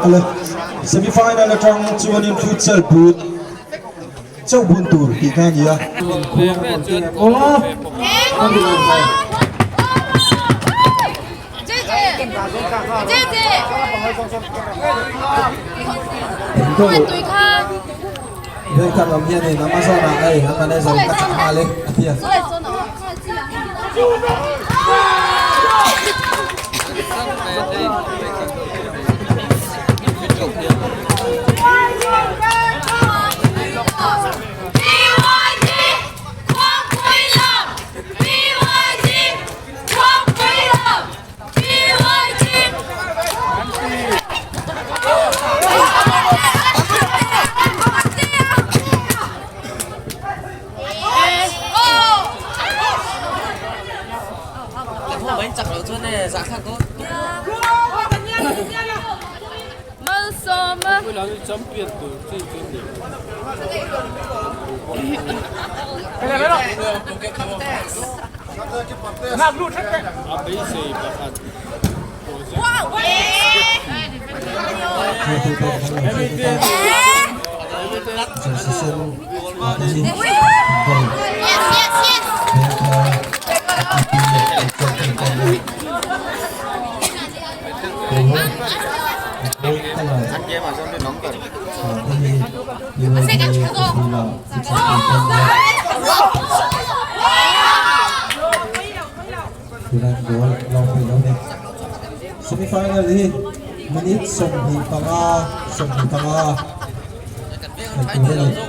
Ale semi final atang chuanin futsal boot chauh bun tur tih kha a ni a. Vengthar lam hianin Amazon ah hei an manager in ka chah nghal e a ti a. Semi final hi minute 25 25 khelh tur a ni.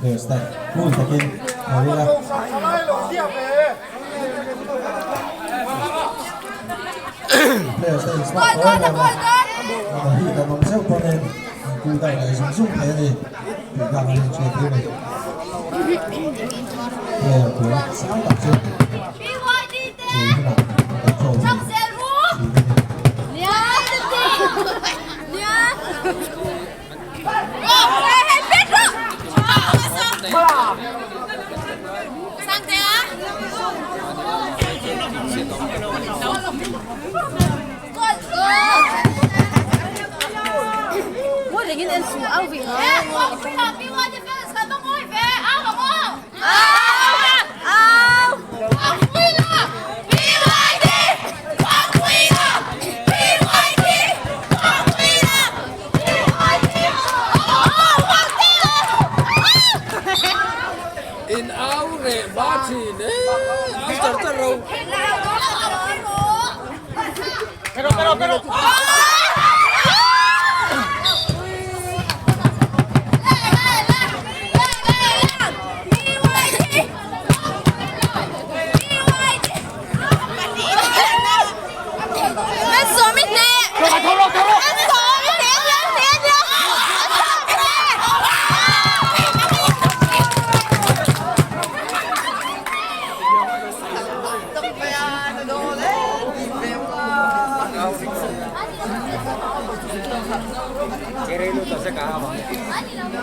Players te cool takin a ri a. Players te in smart em em a, a hi kan awm zeuh pawn in an cool down leh zung zung thei a ni tih kha kan inhriat tir a ni. Player pui sang tak chu chei hunah kan show thei thin a ni. In au reh va thin e, au char char ro.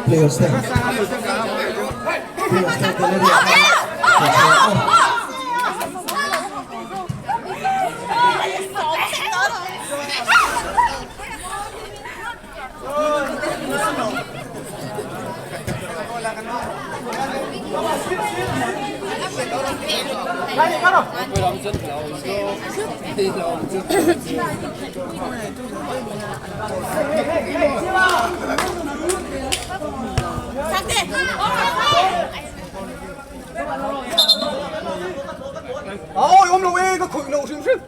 Players te Players te gallery ah khan Ôi ôm lâu ê có khởi nổ xuyên xuyên.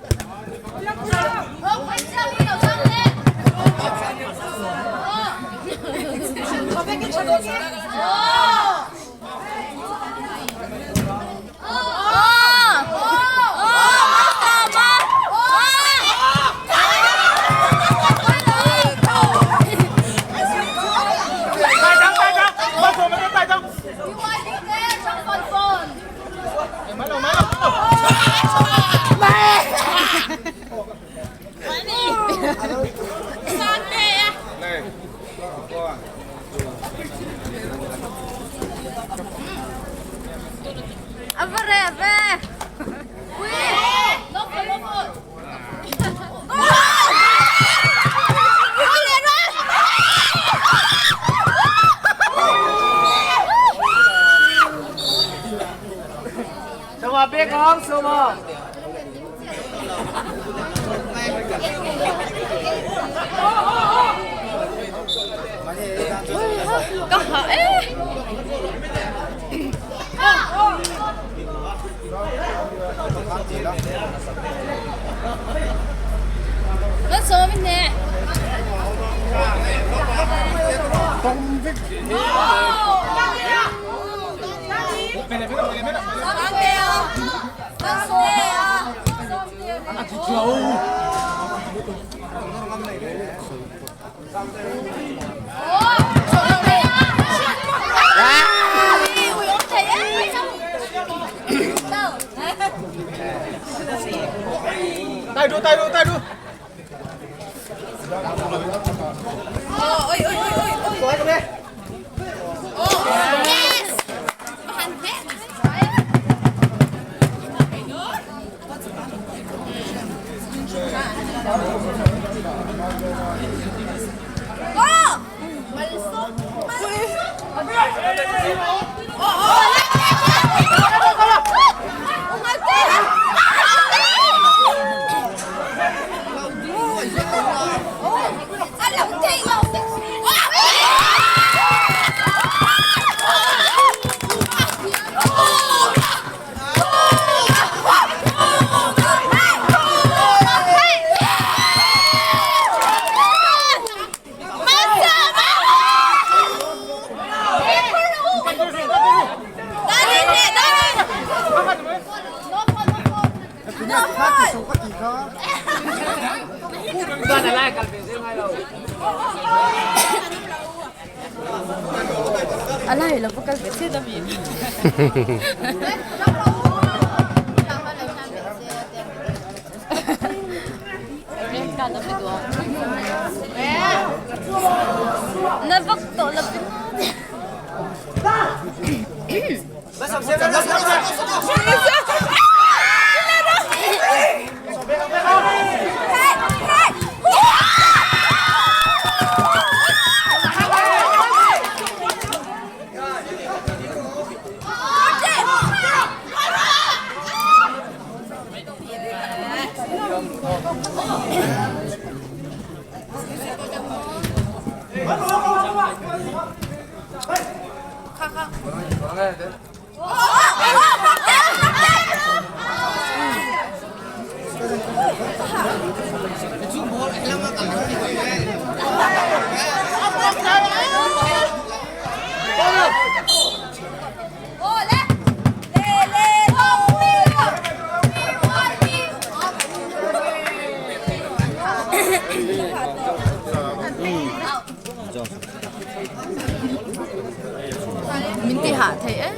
Min ti hah thei e.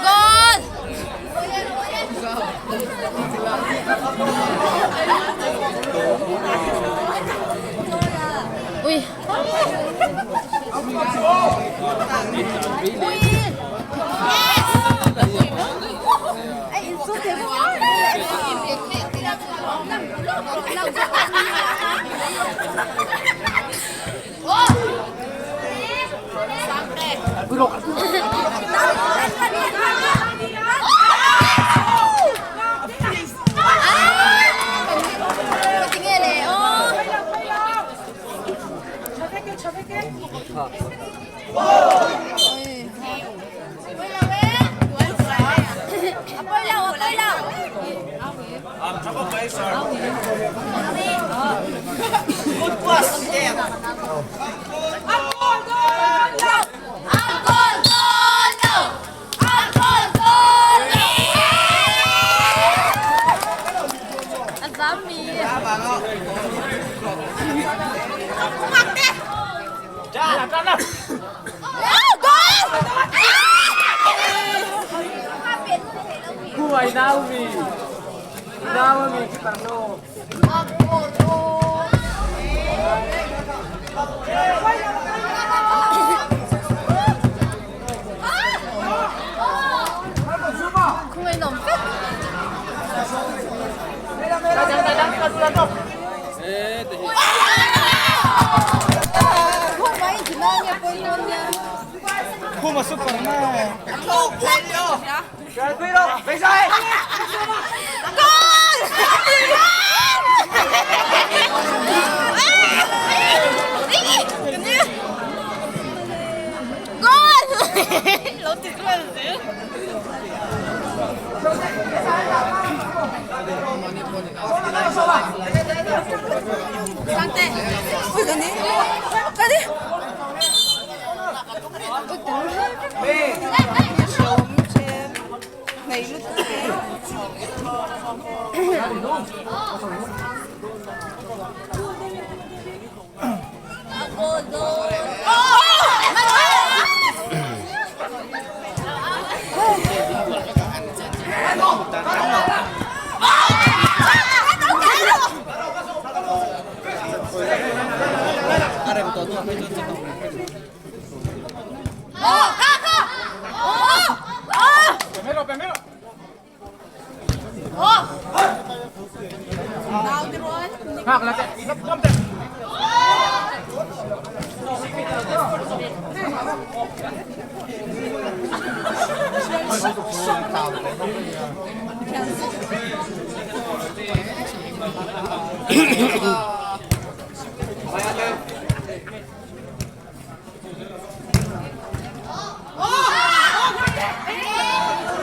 Goal! Ui.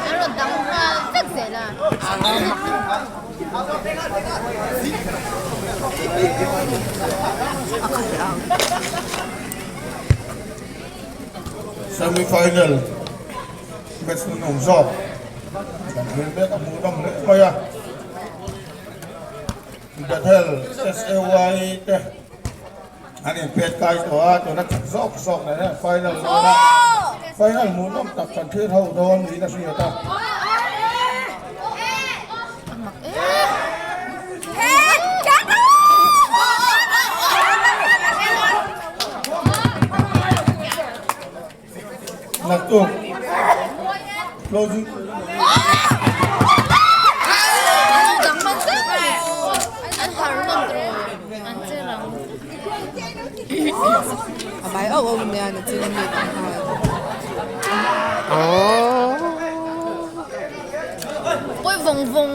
An rawn dang nghal vek zel a. Semi final match nun awm zawk kan thlir mek a hmuhnawm hle mai a. Bethel SAY te an inpet kai tawh a, tuna chak zawk zawk nen hian final dawn a, final hmuhnawm tak kan thlir ho dawn niin a hriat a. Naktuk closing. Pawi vawng vawng.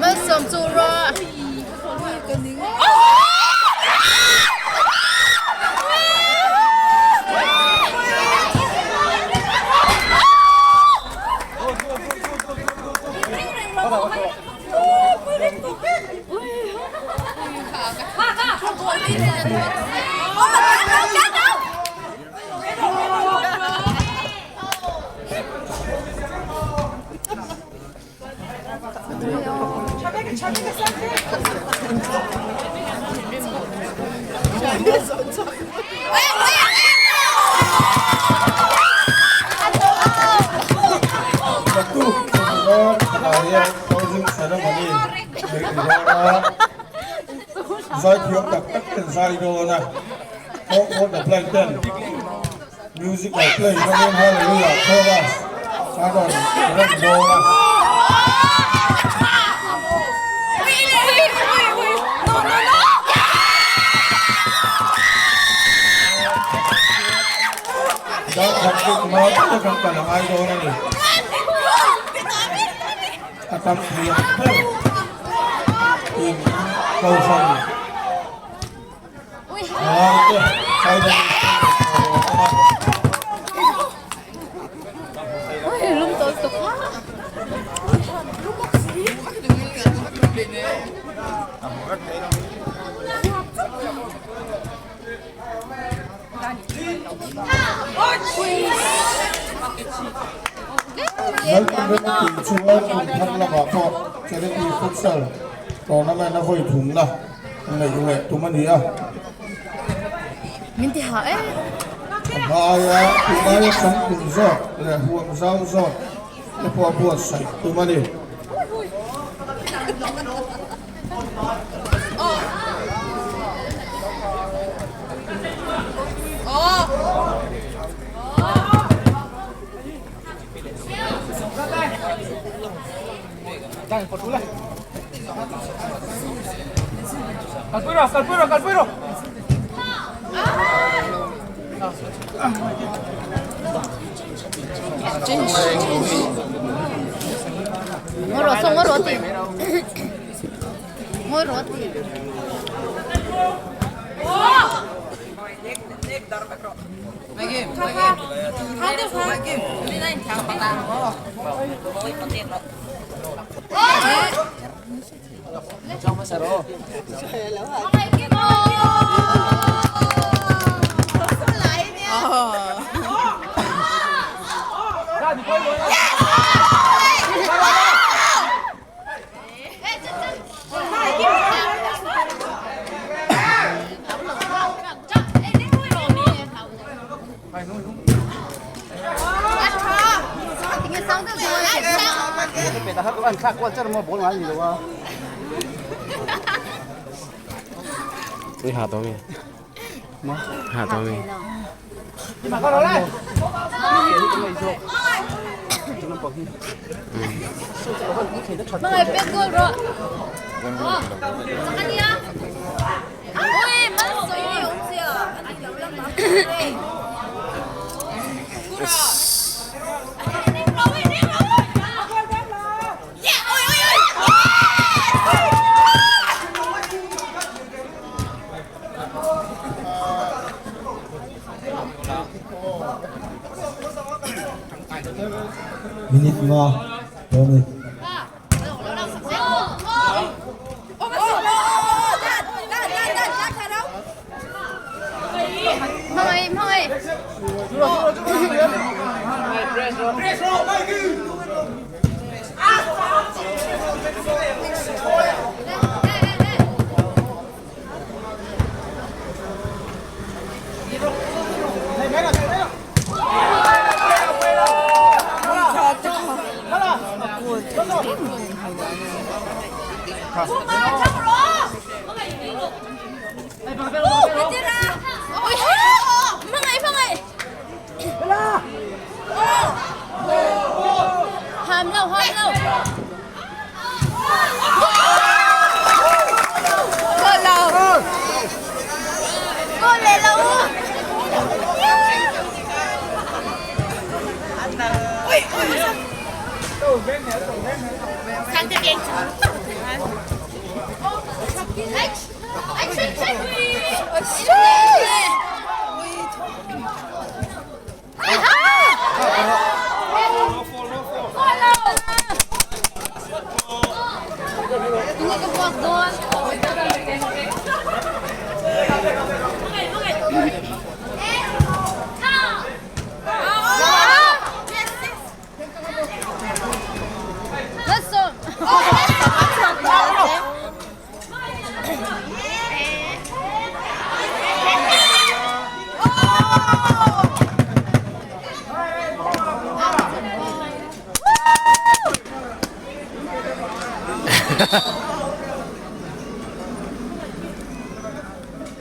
Malsawm chu rawh. Naktuk rawng ah hian closing ceremony neih ni dawn a, zaithiam tak tak ten zai dawn a, All the Blind ten Musical play hmangin Hallelujah chorus a rawn rem dawn a. Darkhat chu hma tak kan kal a ngai dawn a ni. A tam thei ang ber in Kohhran. Lalpumrema tih chuan kum thar lamah pawh Charity Futsal Tournament a vawi thumna neih leh tum a ni a. Min ti hah em? A hma aia tun aia chang tum zawk leh huam zau zawk te pawh a buatsaih tum a ni. Ngawi rawh saw ngawi rawh ti ngawi rawh ti. Hmangaih pek goal rawh. Chak ania. Ui, malsawm. Minute nga tawh a ni.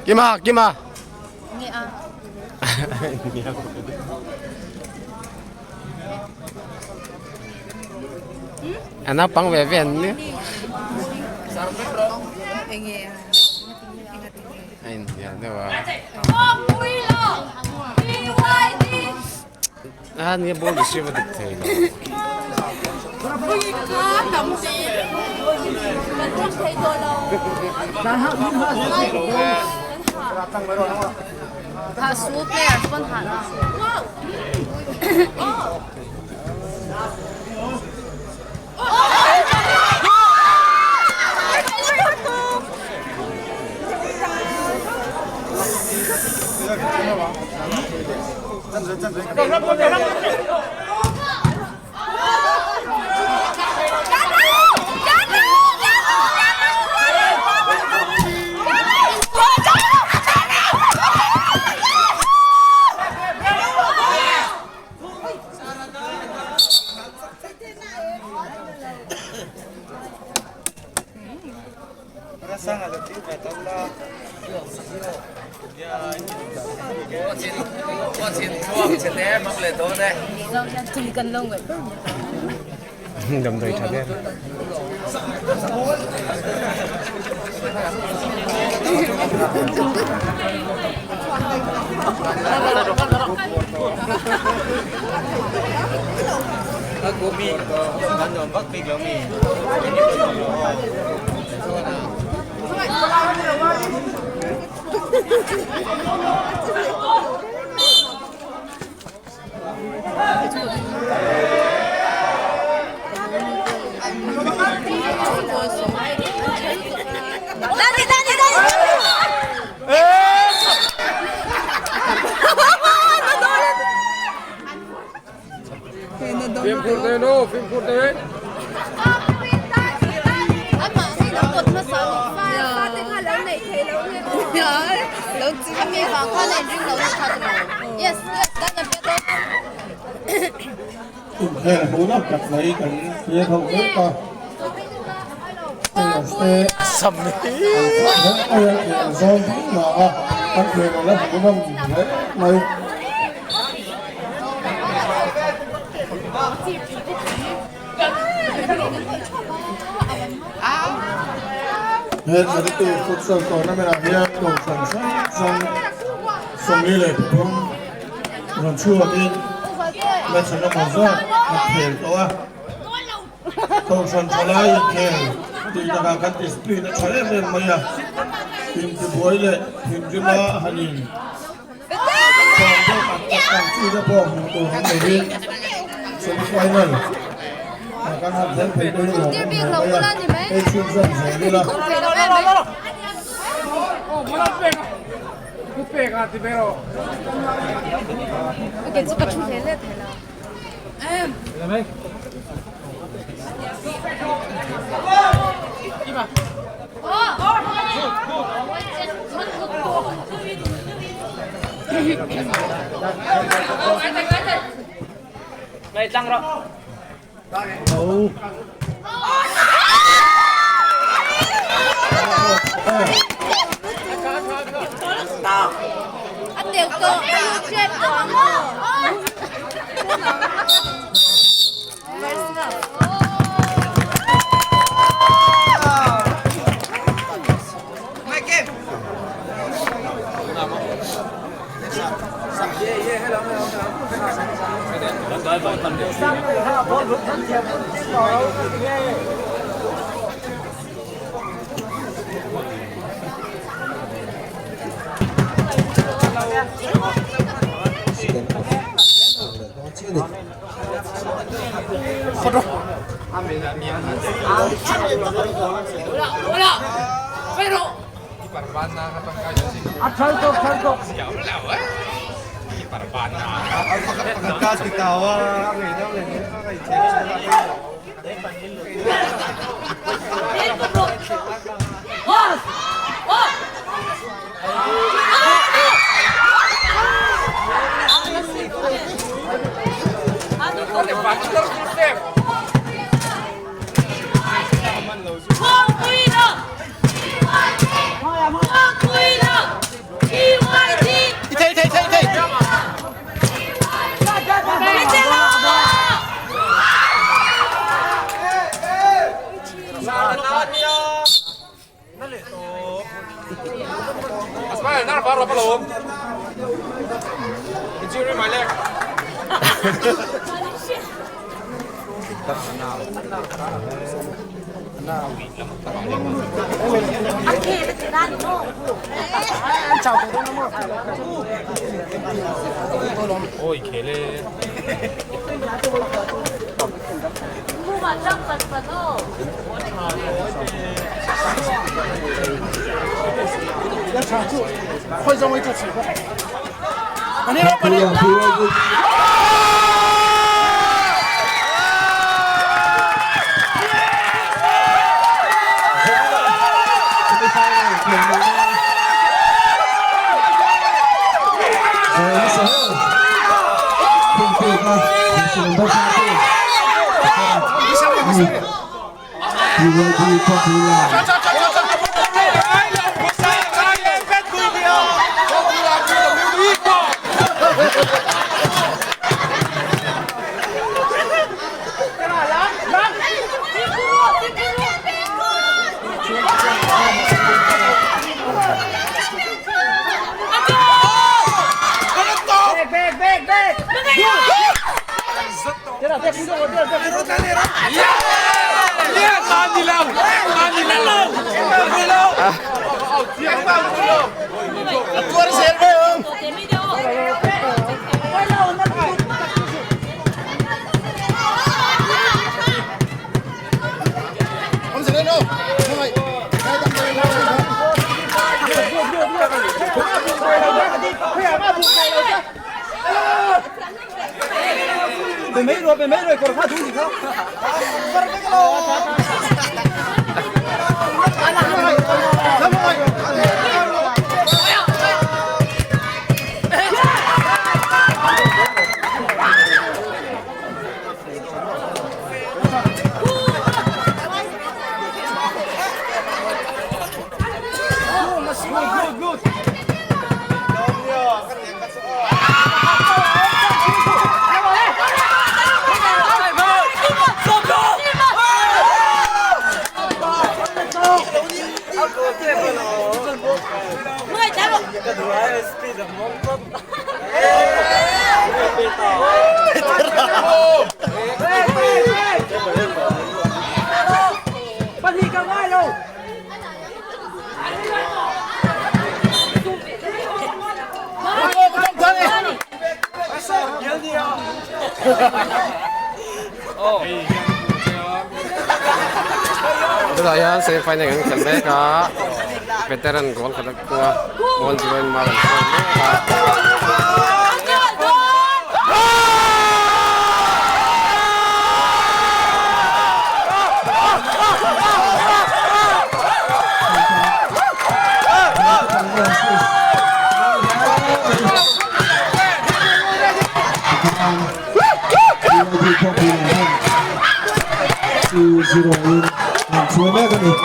Kima Kima A naupang ve ve an nia a inhnial deuh a a nia ball receive a dik thei lo. Damdawi tha ber. Inkhel hmuh nawm tak mai kan thlir ho mek a, players te an chhuah hle mai a, tih an zawm ding mah a, an khel a la hmuh nawm hle mai. He Charity Futsal Tournament ah hian kohhran hrang hrang 43 rawn chhuakin match engemaw zat an khel tawh a. Kohhran thalai inkhel tih takah kan discipline a tha em em mai a, intibuai leh thinrima han in Van deuh ang tak ang chi te pawh hmuh tur an lovin semi final ah kan han thleng phei dawn lo awm hle mai a, hei chhunzawm zel ila. Tunah hian semi final an khelh mek a veteran goal khat a khung a 1-0 in mar an hruai mek a.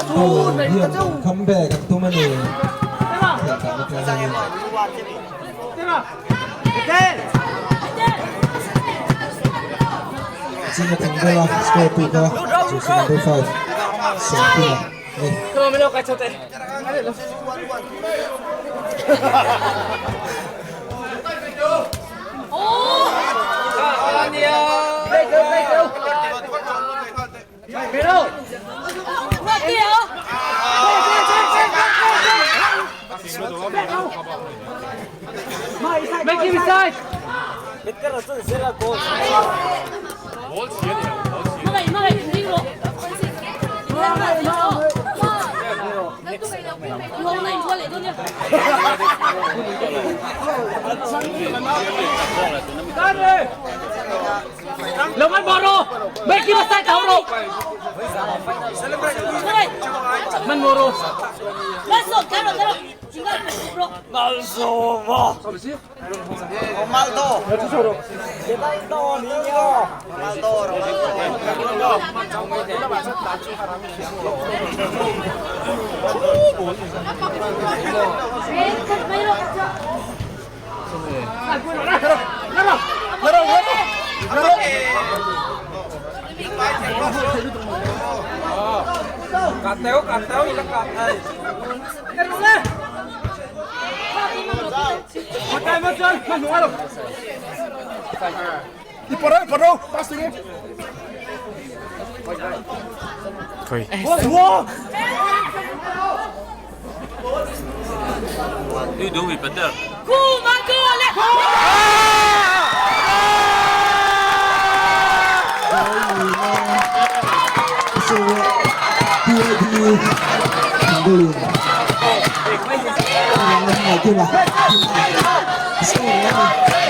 Goal hian comeback an tum a ni. Khelh dan atang hian. Chinga Thangdala score tu kha jersey number 5 Sawmkima ni.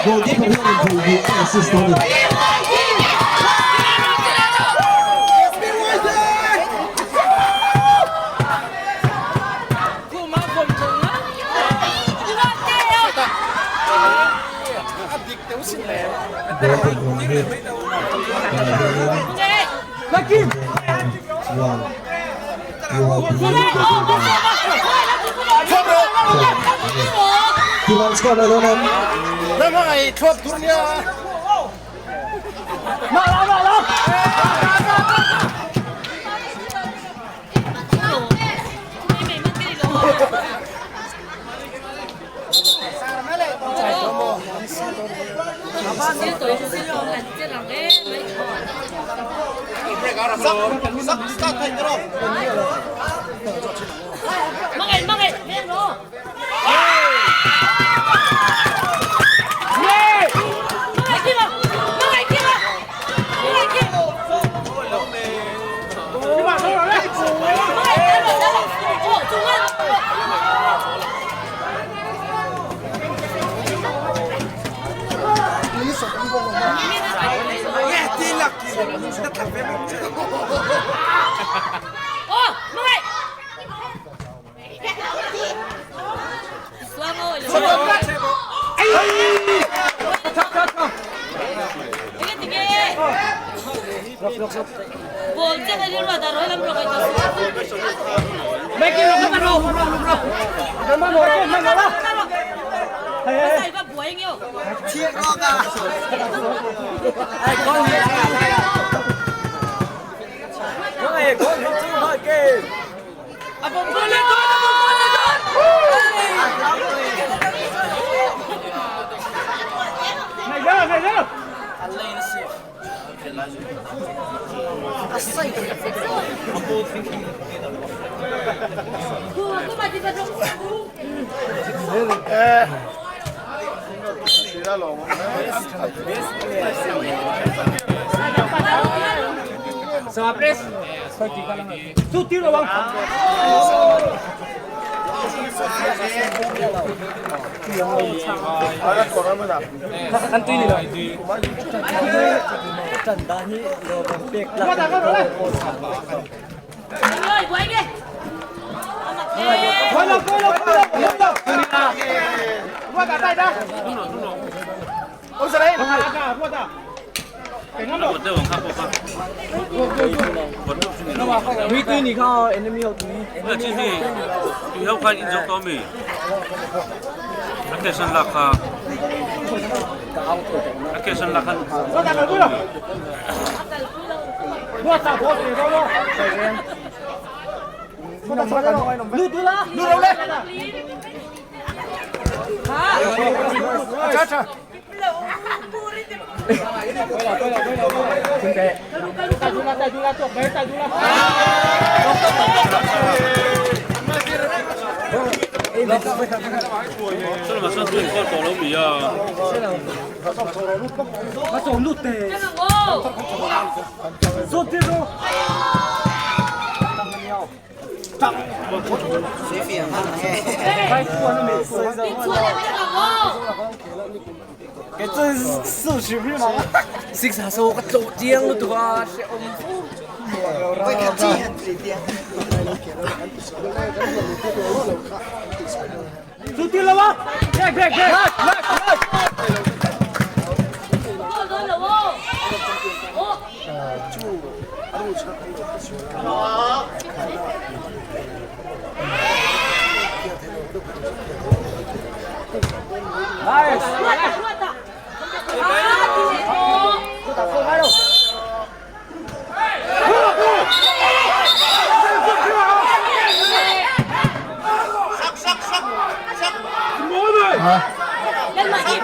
Goalkeeper hian in vawi hnih a assist dawn a ni. Goal dinhmun hi tunah hianin 1 UIP Kiman score leh dawn em?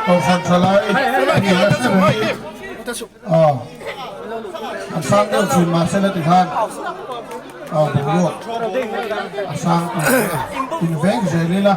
Kohhran thalai a ni la hre mai aw an sang deuh thin mahse la tikhan aw boruak a sang tur in veng zel ila.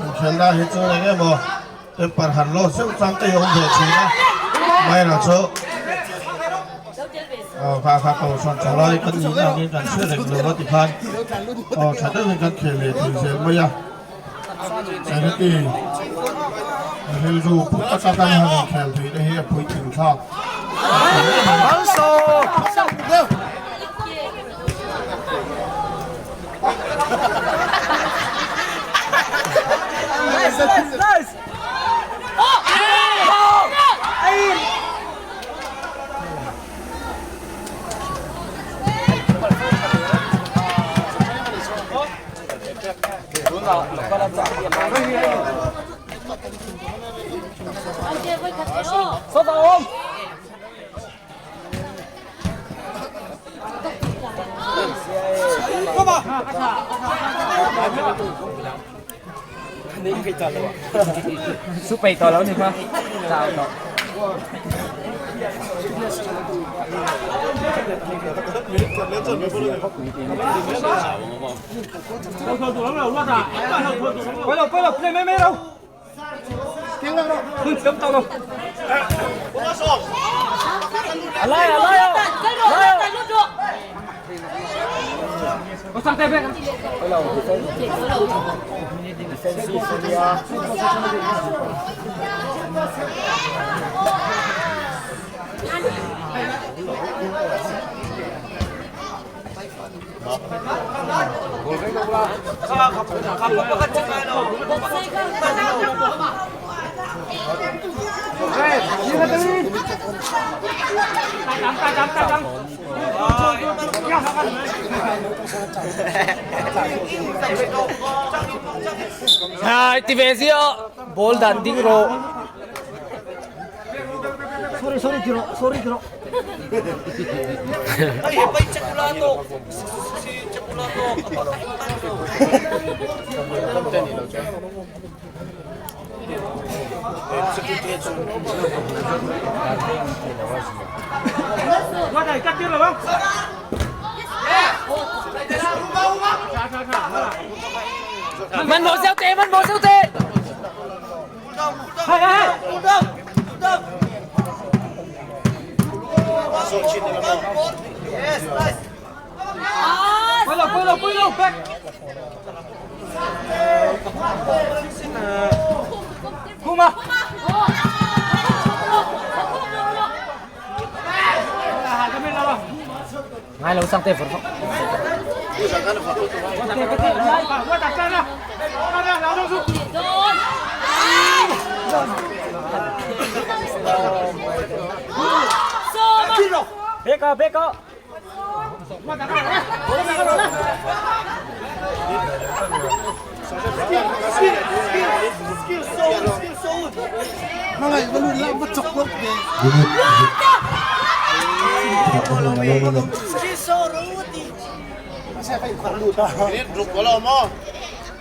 Inkhel hi chu eng emaw temper han lawt zeuh chang te hi a awm ve thin a, amaherawh chu aw kha kha kohhran tha lai kan nih angin kan hre reng lo a tikhan aw tha deuhin kan khel leh thei zel mai a. Charity rilru put taka kan han inkhel theih te hi a puitling thlak.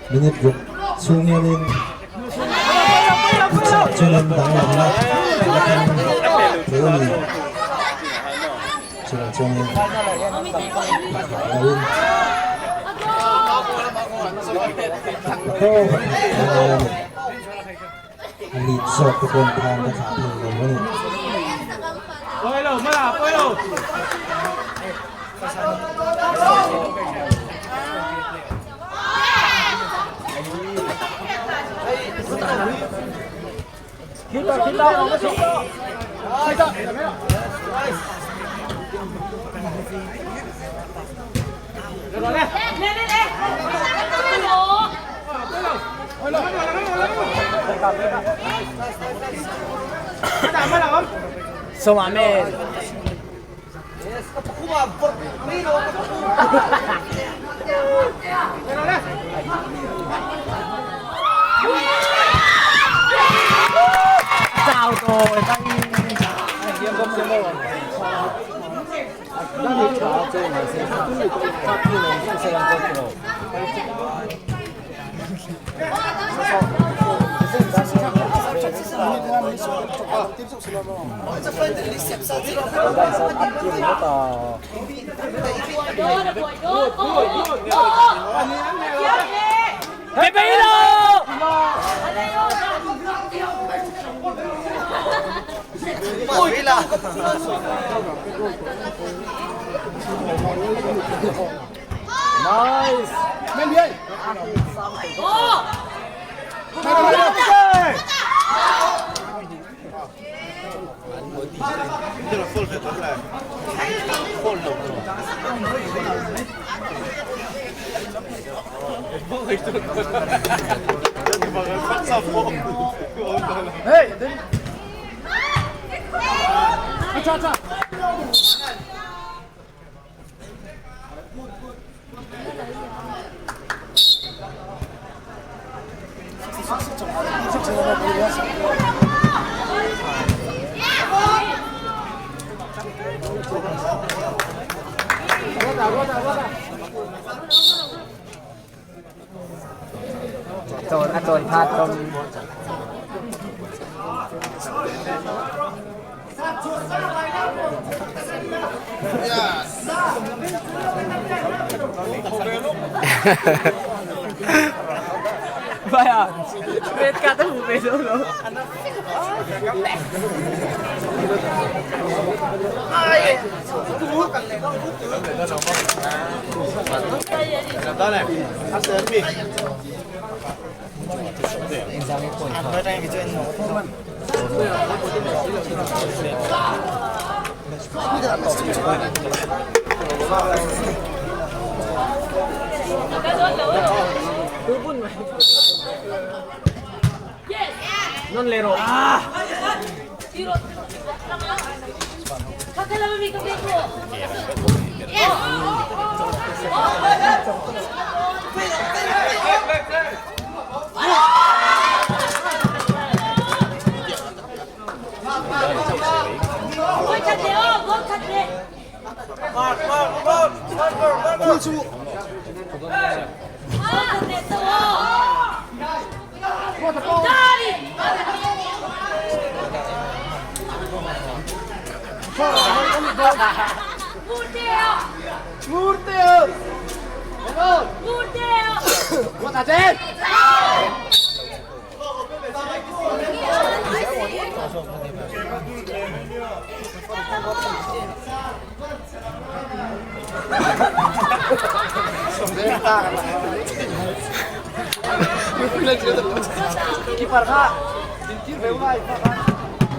Minute ruk chhung hianin chuan danglamna la thleng thei a ni. Chuvang chuanin pakhat loin tawp a ngai a ni. A lead zawk te pawh an phan ka thlah thei lo a ni.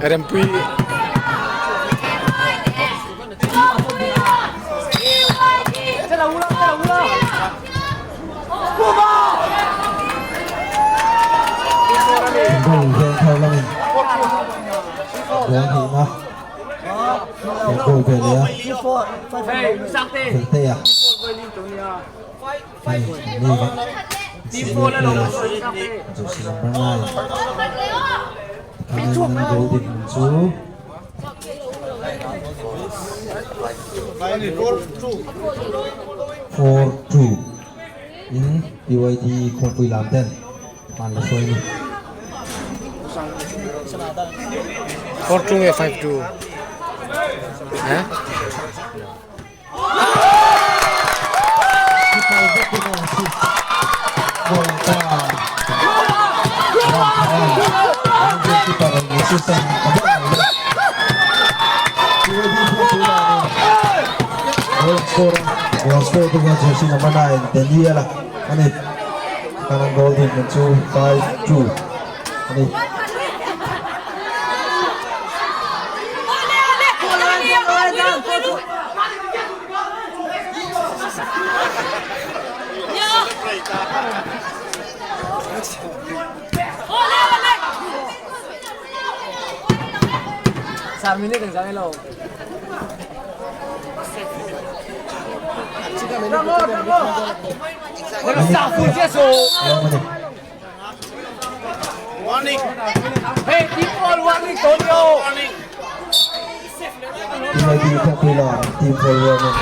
Rempui Goal veng thar lamin goal hnihna an goal ve leh a Feltea hei an ni vek senior player jersey number 9 tikhanin an goal dinhmun chu 4-2 in PYD Khuangpui lam ten hman la hruai a ni. 4-2 nge 5-2? Eh? Goal score tu kha jersey number 9 Daniel a ni. Kanan goal din man chu 5-2 a ni. PYD Khuangpui lam team for warning.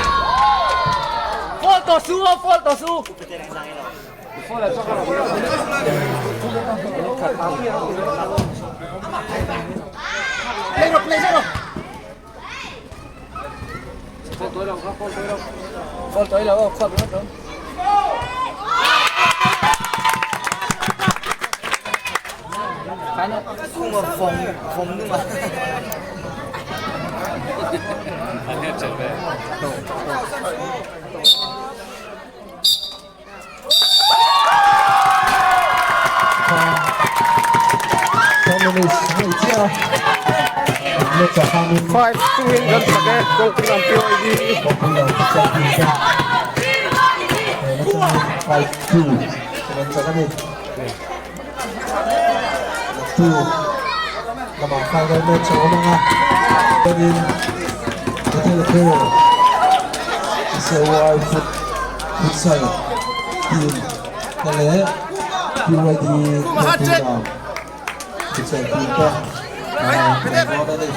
5-2 in kan chak e Kawngpui lam PYD. Futsal team te leh PYD Khuangpui lam futsal team te an dawn a ni.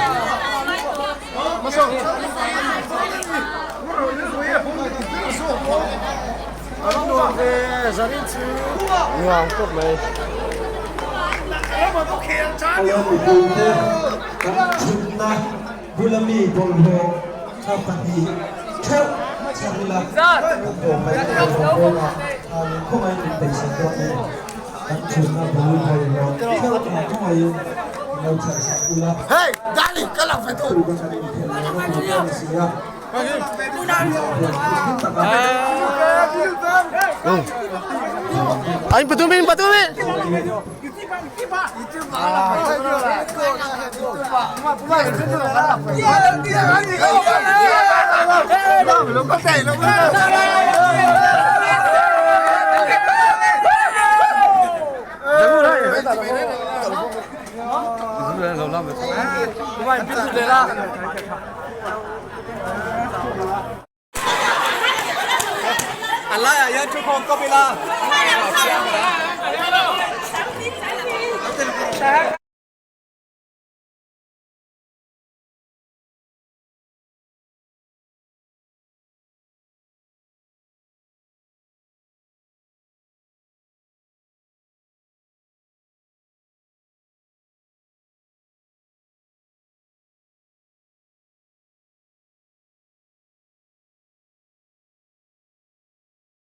Nuam khawp mai. Aw mipuite kan thutna bula mi bawlhhlawh kha pahnih theuh chhar ila kan dawhkai te leh rawngbawlah khanin khawngaihin min beisei dawn ni. Kan thutna bul bawlhhlawh theuh kha khawngaihin min lo chhar sak ula. Tu kan han inkhel lehna tur te a ni si a. Anh patumin patumin.